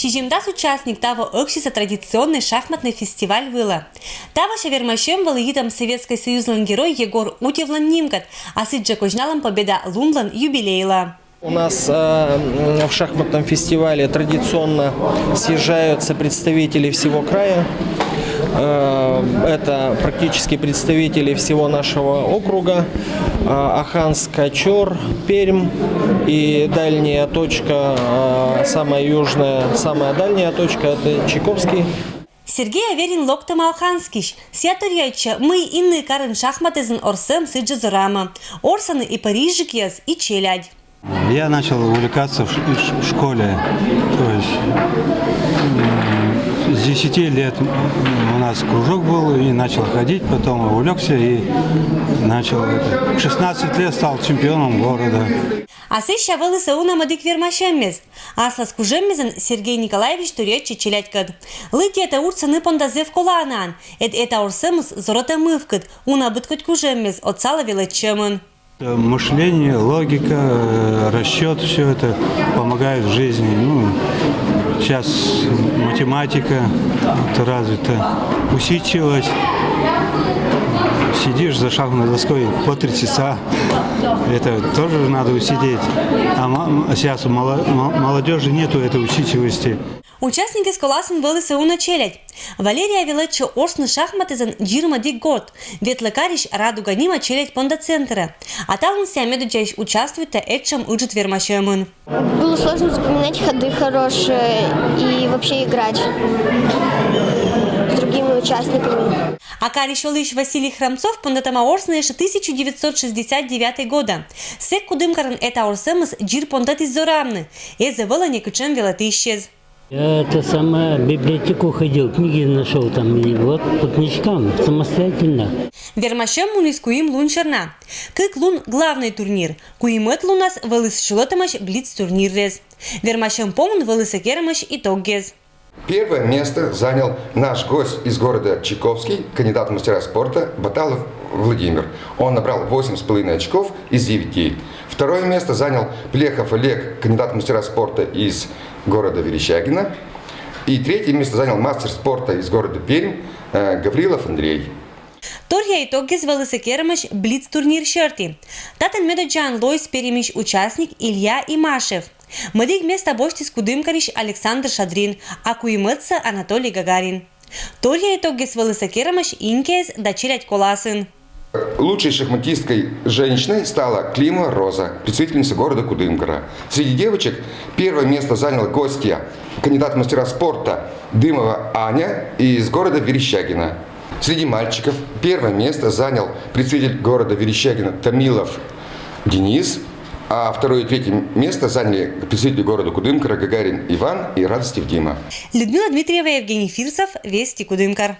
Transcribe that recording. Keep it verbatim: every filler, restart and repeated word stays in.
Сизимдас участник таво ӧксисӧ традиционнӧй шахматнӧй фестиваль вылӧ. Тавося вермасьӧм вӧлі йитӧм Советскӧй Союзлӧн Герой Егор Утевлӧн нимкӧд, а сідзжӧ козьналӧм Победа лунлӧн юбилейлы. У нас э, м, в шахматном фестивале традиционно съезжаются представители всего края. Э, Это практически представители всего нашего округа. А, Аханск, Качор, Пермь и дальняя точка, а, самая южная, самая дальняя точка, это Чайковский. Сергей Аверин локтӧма Аханскысь. Сійӧ торъяйтчӧ, мый инныкарын шахматъясын орсӧм сідзжӧ зорамӧ. Орсӧны и парижикъяс, и челядь. Я начал увлекаться в ш- в школе. То есть м, с десяти лет у нас кружок был, и начал ходить, потом увлекся и начал это. В шестнадцать лет стал чемпионом города. А сэсся вӧлі сы уна мӧдік вермасьӧммес. Аслас кужӧммезӧн Сергей Николаевич торъяйтчӧ челядькӧд. Лыддьӧ, этӧ урдсӧ ныв-понда зэв коланаӧн, эд эта орсӧмыс зорӧтӧ мывкыд, уна быд кодь кужӧммес отсалӧ велӧдчӧмын. Мышление, логика, расчет, все это помогает в жизни. Ну, сейчас математика развита, усидчивость. Сидишь за шахматной доской по три часа. Это тоже надо усидеть. А сейчас у молодежи нету этой усидчивости. Участникъяс коласын вӧлі сы уна челядь. Валерия велӧдчӧ орсны шахматъясӧн дзирмӧдік гортӧ, ветлӧ карысь «Радуга» нима челядь понда центрӧ. А талун сійӧ медоддзаысь участвуйтӧ этшӧм ыджыт вермасьӧмын. Было сложно запоминать ходы хорошие и вообще играть с другими участниками. А карысь олысь Василий Храмцов пондӧтӧма орсны ещӧ тысяча девятьсот шестьдесят девятого года. Сэк Кудымкарын эта орсӧмыс дзир пондӧтіс зорамны. Эз-ӧ вӧлӧ некутшӧм велӧтысьӧс. Я это самое, в библиотеку ходил, книги нашел там, и вот по книжкам, самостоятельно. Вермасьӧм муніс куим лун сёрна. Кык лун — главнӧй турнир. Куимӧд лунас вӧлі сюлӧтӧмаӧсь блиц-турнирӧс. Вермасьӧм помын вӧлі сы керӧмаӧсь итогъяс. Первое место занял наш гость из города Чайковский, кандидат мастера спорта Баталов Владимир. Он набрал восемь с половиной очков из девяти. Второе место занял Плехов Олег, кандидат мастера спорта из города Верещагина. И третье место занял мастер спорта из города Пермь э, Гаврилов Андрей. Торъя итогъяс вӧлі сы керӧмаӧсь блиц-турнир серти. Татӧн медодзаӧн лоис Пермьысь участник Илья Имашев. Мӧдік места босьтіс Кудымкарысь Александр Шадрин, а куимӧдсӧ — Анатолий Гагарин. Торъя итогъяс вӧлі сы керӧмаӧсь инькиӧс да челядь коласын. Лучшей шахматисткой женщиной стала Климова Роза, представительница города Кудымкара. Среди девочек первое место заняла гостья, кандидат мастера спорта Дымова Аня из города Верещагина. Среди мальчиков первое место занял представитель города Верещагина Томилов Денис, а второе и третье место заняли представители города Кудымкара Гагарин Иван и Радостев Дима. Людмила Дмитриева, Евгений Фирсов, Вести, Кудымкар.